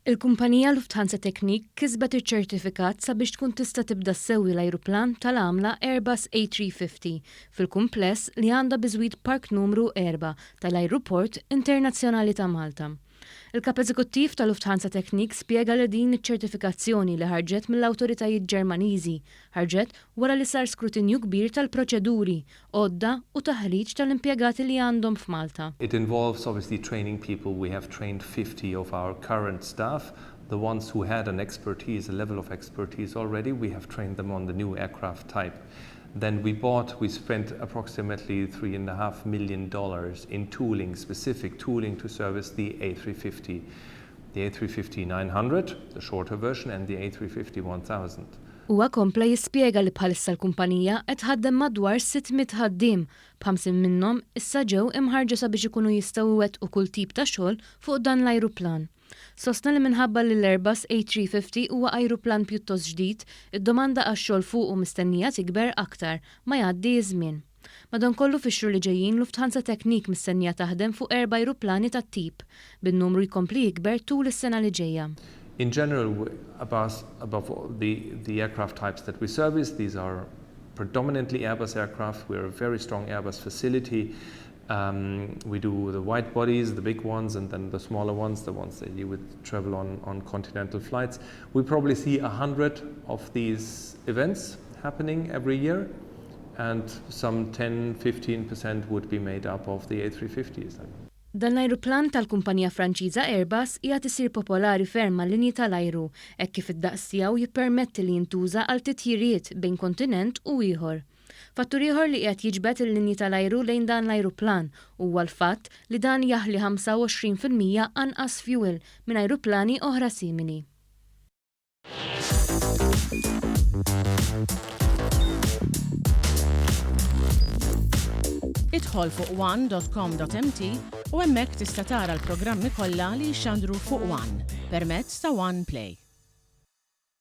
Il-kumpanija Lufthansa Technik kisbet iċ-ċertifikat sabiex tkun tista' tibda ssewwi l-ajruplan tal-għamla Airbus A350 fil-kumpless li għandha biżwit Park Numru 4 tal-Ajruport Internazzjonali ta' Malta. Il-Kap Eżekuttiv ta' Lufthansa Technik spjega li din iċ-ċertifikazzjoni li ħarġet mill-awtoritajiet Ġermaniżi ħarġet wara li sar skrutinju kbir tal-proċeduri, għodda u taħriġ tal-impjegati li għandhom f'Malta. It involves obviously training people, we have trained 50 of our current staff, the ones who had an expertise, a level of expertise already, we have trained them on the new aircraft type. Then we bought, we spent approximately $3.5 million in tooling, specific tooling to service the A350, the A350-900, the shorter version, and the A350-1000. Huwa kompla jispjega li bħalissa l-kumpanija qed tħaddem madwar 600 ħaddiem, b'ħamsin minnhom issa ġew imħarrġa sabiex ikunu jistgħu iwettqu kull tip ta' xogħol fuq dan l-ajruplan. Sostna li minħabba li l-Airbus A350 huwa ajruplan pjuttost ġdid, id-domanda għax-xogħol fuqu mistennija tikber aktar ma jgħaddi ż-żmien. Madankollu fix-xhur li ġejjin Lufthansa Technik mistennija taħdem fuq erba' ajruplani tat-tip, bin-numru jkompli jikber tul is-sena li ġejja. In general, above, above all the, the aircraft types that we service, these are predominantly Airbus aircraft. We are a very strong Airbus facility. Um, we do the wide bodies, the big ones, and then the smaller ones, the ones that you would travel on, on continental flights. We probably see 100 of these events happening every year, and some 10-15% would be made up of the A350s. Dan l-ajruplan tal-kumpanija Franċiża Airbus qiegħed isir popolari ferm mal-linji tal-ajru hekk kif id-daqs tiegħu jippermetti li jintuża għal titjiriet bejn kontinent u ieħor. Fattur ieħor li qiegħed jiġbed il-linji tal-ajru lejn dan l-ajruplan huwa l-fatt li dan jaħli 25% anqas fuel minn ajruplani oħra simili. Idħol fuq one.com.mt u hemmhekk tista' tara l-programmi kollha li jixxandru fuq One permezz ta' One Play.